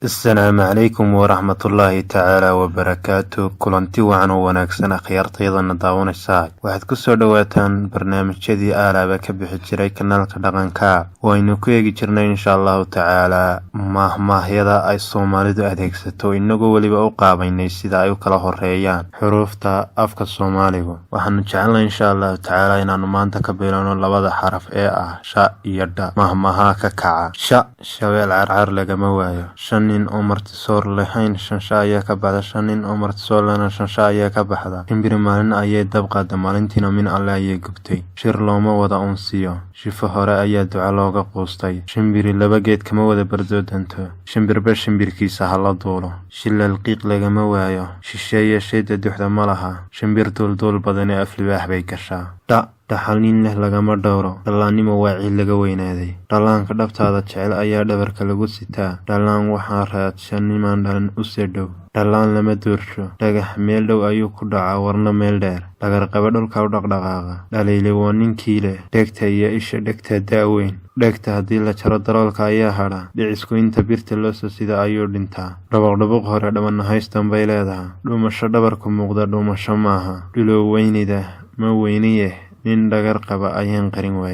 Asalaamu calaykum waraxmatullaahi tacaala wabarakaatu. Kulanti wacan oo wanaagsan, akhyaartayadana daawanaysaa. Waxaad kusoo dhawaataan barnaamijyadii aalaaba ka bixi jiray kanaalka Dhaqanka. Waynu ku eegi jirnay, insha Allahu tacaalaa, maahmaahyada ay Soomaalidu adeegsato, inagoo weliba u qaabaynay sida ay u kala horeeyaan xuruufta afka Soomaaligu. Waxaanu jecelnay, insha Allahu tacaala, inaanu maanta ka bilowno labada xaraf ee ah sha iyo dha. Mahmahaa ka kaca: sha, shabeel carcar lagama waayo. Shan nin oo martisoor lahayn shansha ayaa ka baxda, shan nin oo martisoor lehna shansha ayaa ka baxda. Shimbiri maalin ayay dab qaada, maalintiina min Alle ayay gubtay. Shir looma wada unsiyo. Shifo hore ayaa duco looga quustay. Shimbiri laba geed kama wada bardoodanto. Shimbirba shimbirkiisa hala duulo. Shilal qiiq lagama waayo. Shisheeye shayda duxda ma laha. Shimbir duulduul badani af libaax bay gashaa. Dha, dhaxal nin leh lagama dhowro. Dhallaannimo waa ciid laga weynaaday. Dhallaanka dhabtaada jecel ayaa dhabarka lagu sitaa. Dhallaan waxaa raadsha nimaan dhalan use dhow. Dhallaan lama doorsho. Dhagax meel dhow ayuu ku dhacaa, warna meel dheer. Dhagarqabe dhulka u dhaqdhaqaaqa. Dhaliili waa ninkii leh. Dhegta iyo isha, dhegta da'weyn. Dhegta haddii la jaro, daloolka ayaa hadha. Dhicisku inta birta loo soo sida ayuu dhintaa. Dhubuqdhubuq hore dhabanahaystan bay leedahay. Dhuumasho dhabarku muuqda dhuumasho maaha. Dhulow weynida ma weyniyeh, nin dhagar qaba ayaan qarin waayey.